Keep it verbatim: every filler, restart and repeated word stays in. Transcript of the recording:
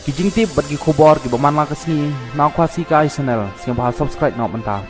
Ki jingtip bad ki khubor kiba man la ka sngi na Khasi Kai Channel, sngewbha subscribe noh mynta.